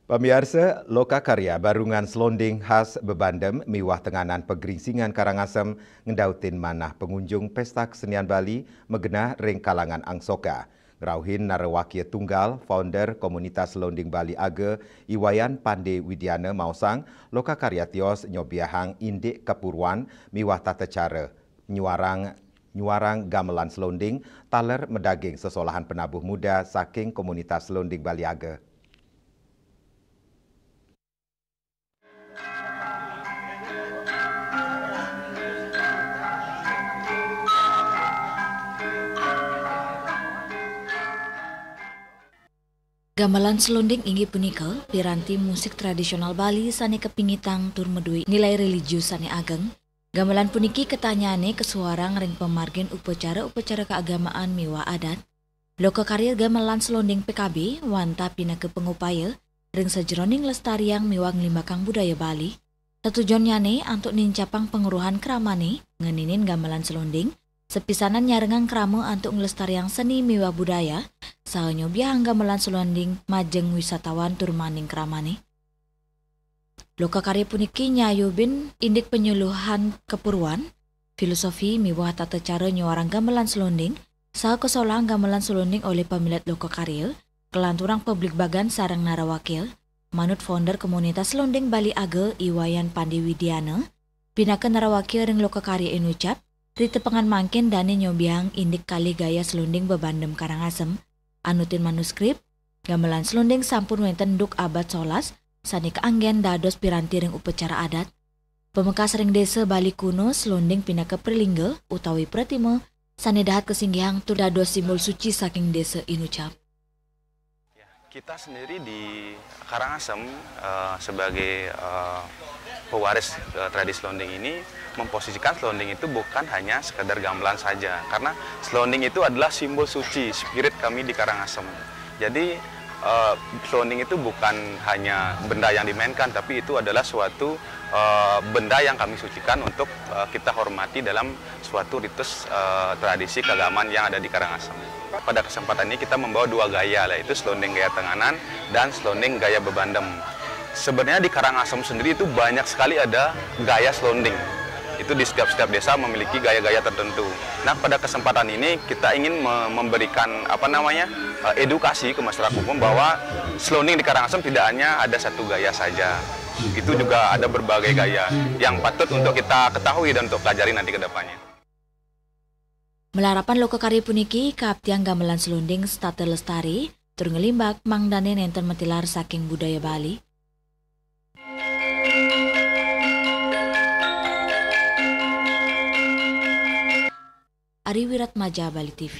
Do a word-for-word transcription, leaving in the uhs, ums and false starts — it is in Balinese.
Pamiarsa, Loka Karya Barungan Selonding khas Bebandem miwah Tenganan Pegeringsingan Karangasem ngendautin manah pengunjung Pesta Kesenian Bali megenah ring kalangan angsoka. Ngrauhin narawakia tunggal, founder Komunitas Selonding Bali Age, I Wayan Pande Widiana maosang, Loka Karya tios nyobiahang indik kepuruan miwah tata cara nyuarang nyuarang gamelan selonding taler medaging sesolahan penabuh muda saking Komunitas Selonding Bali Age. Gamelan selonding inggih punika piranti musik tradisional Bali sane kapingitang tur maduwe nilai religius sane ageng. Gamelan puniki katanyane kasuarang ring pamargin upacara-upacara kaagamaan miwah adat. Loka karya gamelan selonding P K B wantah pinaka pangupaya ring sajeroning lestariang miwah nglimbakang budaya Bali. Tetujonnyane antuk nincapang pangruhan kramane ngeninin gamelan selonding, sapisanan nyarengang krama antuk nglestariang seni miwah budaya, saha nyobiahang gamelan selonding majeng wisatawan tur maning kramane. Loka karya puniki nyayubin indik panyuluhan kepuruan, filosofi miwah tata cara nyuarang gamelan selonding, saha kasolahang gamelan selonding olih pamilet loka karya, kalanturang pabligbagan sareng narawakia, manut founder Komunitas Selonding Bali Age I Wayan Pande Widiana, pinaka narawakia ring loka karya inucap, ri tepengan mangkin dane nyobiahang indik kalih gaya selonding Bebandem Karangasem, anutin manuskrip, gamelan selonding sampun wenten duk abad solas, sane kaanggen dados piranti ring upacara adat. Pamekas ring desa Bali kuno, selonding pinaka prilingga utawi pratima, sane dahat kasinggihang tur dados simbol suci saking desa inucap. Ya, kita sendiri di Karangasem, eh, sebagai, eh, pewaris, eh, tradisi selonding ini, memposisikan selonding itu bukan hanya sekedar gamelan saja, karena selonding itu adalah simbol suci spirit kami di Karangasem. Jadi, eh, selonding itu bukan hanya benda yang dimainkan, tapi itu adalah suatu, eh, benda yang kami sucikan untuk, eh, kita hormati dalam suatu ritus, eh, tradisi keagamaan yang ada di Karangasem. Pada kesempatan ini kita membawa dua gaya, yaitu selonding gaya Tenganan dan selonding gaya Bebandem. Sebenarnya di Karangasem sendiri itu banyak sekali ada gaya selonding. Itu di setiap-setiap desa memiliki gaya-gaya tertentu. Nah, pada kesempatan ini kita ingin me- memberikan, apa namanya, eh, edukasi ke masyarakat umum bahwa selonding di Karangasem tidak hanya ada satu gaya saja. Itu juga ada berbagai gaya yang patut untuk kita ketahui dan untuk pelajari nanti ke depannya. Malarapan loka karya puniki, kaaptiang gamelan selonding setata lestari, tur nglimbak mangdane nenten matilar saking budaya Bali. Ari Wiratmaja, Bali T V.